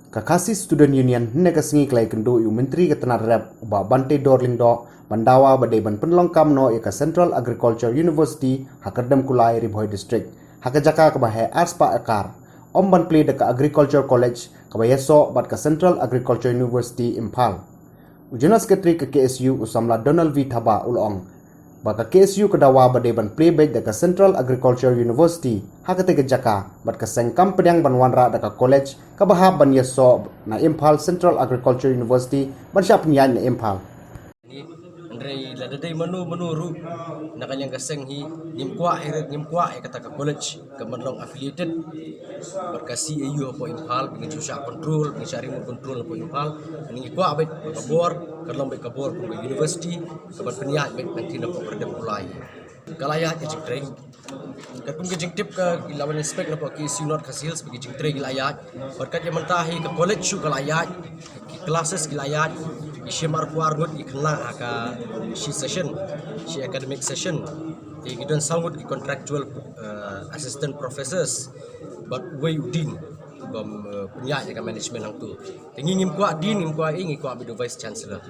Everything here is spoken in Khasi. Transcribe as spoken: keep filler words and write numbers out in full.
Ka Khasi Student Union hynne ka sngi ka la ïakynduh ïa u Myntri ka tnad rep u Bah Banteidor Lyngdoh ban dawa ba dei ban pynlong kam noh ïa ka Central Agriculture University ha Kyrdem Kulai, Ri Bhoi District, ha ka jaka kaba heh arspah ekar, ym ban plie da ka Agriculture College kaba ïasoh bad ka Central Agriculture University Imphal. U General Secretary ka K S U u samla Donald V Thabah u la ong ba ka K S U ka dawa ba dei ban plie beit da ka Central Agriculture University ha katei ka jaka bad ka seng kam pdiang ban wanrah da ka college kaba hap ban ïasoh na Imphal Central Agriculture University ban shah pynïaid na Imphal. Hynrei lada dei mano mano ruh na ka liang ka seng hi, ngim kwah hi ruh, ngim kwah ïa kata ka college ka ban long affiliated bad ka C A U hapoh Imphal, ba ngin shu shah control, ba ngin shah remote control hapoh Imphal. Ngi kwah beit ba ka bor kan long beit ka bor kum ka university ka ban pynïaid beit hangtei napoh Kyrdem Kulai. Ka la ïaid ka jingtrei. Katkum ka jingtip ka, ngi la wan inspect napoh K S U North Khasi Hills, ba ki jingtrei ki la ïaid. Bad kat ïa mynta hi ka college shu ka la ïaid, ki classes ki la ïaid, ki shim arphew ar ngut ki khynnah ha ka shi session, shi academic session. Te ki don saw ngut ki contractual, eh, assistant professors bad uwei u dean ba, eh, pynïaid ïa ka management hangto. Te ngi ngim kwah dean, ngim kwah ei, ngi kwah beit u vice chancellor.